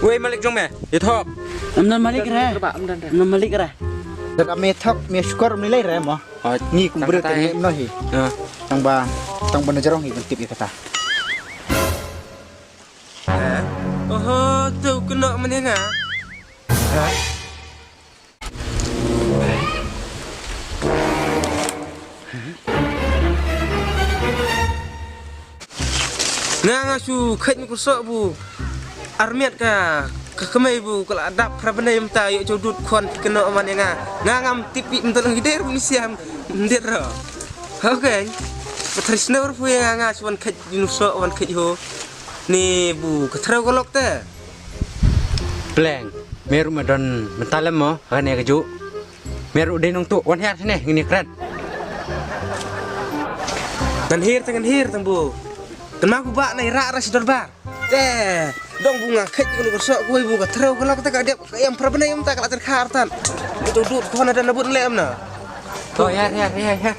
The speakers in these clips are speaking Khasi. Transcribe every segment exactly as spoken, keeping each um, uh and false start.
Wei malik jong me, ïa thok. Em don malik re. Em don malik re. Dak me thok me shukor me lai re mo. Ngi kum briew te ngi em no hi. Tang ba tang ba na jarong hi ban tip ïa kata. Oho, tu kena mane nga. Nga nga shu khet ngi kursok bu armiat ka ka kemai bu ka la dap phra bnai mynta ïoh chau dut khon keno man ïa nga. Nga ngam tip pi mynta lang hider bu ni siam myndir ro. Okay. Pathar snor pu ïa nga nga shu wan khet ngi kursok wan khet ho. Ni bu ka threu ka lok te. Pleng, me ruh me don mentalem mo, ha kane ka juh. Me ruh dei nongtuh, wan hiar sini, ngin ïakren. Ngan hiar tang, ngan hiar tang bu. Kynmaw ku ba na ira ra shi dorbar. Te, dong bu nga khet ku lu bersok ku bu ka threu ka lok te ka dep ka em phra bnai em ta ka la ter khar tan. Itu dut ko na dan bun lem na. To, hiar, hiar, hiar, hiar.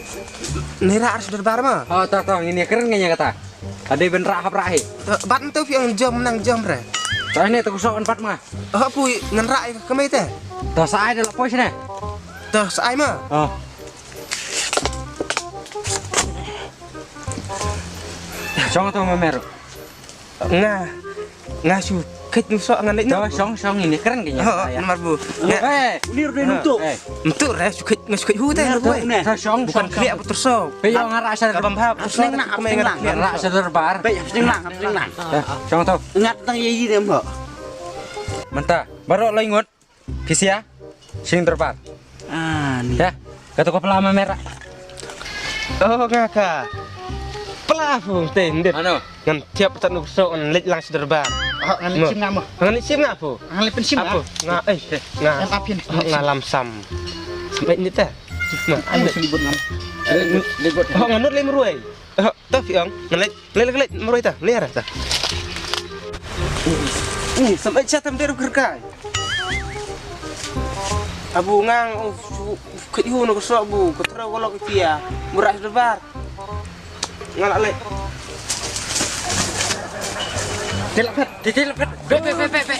Na ira ra shi dorbar ma. Oh, to, to, ngin ïakren ngin ïa kata. Ade ben rah hap rah hi. Bat ntu phi ang jom nang jom re. Ta ne tu sok an bat ma. Ha pui ngan rah ka mai te. Ta sa ai da la poi sene. Ta sa ai ma. Oh. Song tu ma mer. Nga nga shu khet nu sok ngan leh. Ta song song ini keren kayaknya. Oh, namar bu. Nga eh, ni ru dei ntu. Ntu re shu khet nga shu khet hu te ntu. Ta song bukan klia putus sok. Pe yo nga rah sa. Ka bam hap. Seng na, seng na. Nga rah sa dorbar. Pe seng na, seng na. Song tu. Ngat tang ye yi dem ho. Mynta baroh lai ngut. Pisia. Sing dorbar. Ah ni. Ya. Kata ko pelama merah. Oh nga ka. Pela fu te ndit. Ano? Ngan tiap tak nuk sok ngan lek lang si dorbar. Oh ngan lek sim nama. Ngan lek sim nga fu. Ngan lek pensim apa? Nga eh nga. Em apin. Nga lam sam. Sampai ni te. Nah, ayo sini buat nama. Libut. Oh ngan nut lem ruai. Ta phi ong ngan leit leit leit marwei ta leit ara ta. Ni sampai cha tam deru kerkai. Abu ngang u kit hu no ko sok bu ko tro ko lok kia murah sebar. Ngalak leit. Tilak pet, tilak pet. Pe pe pe pe pe.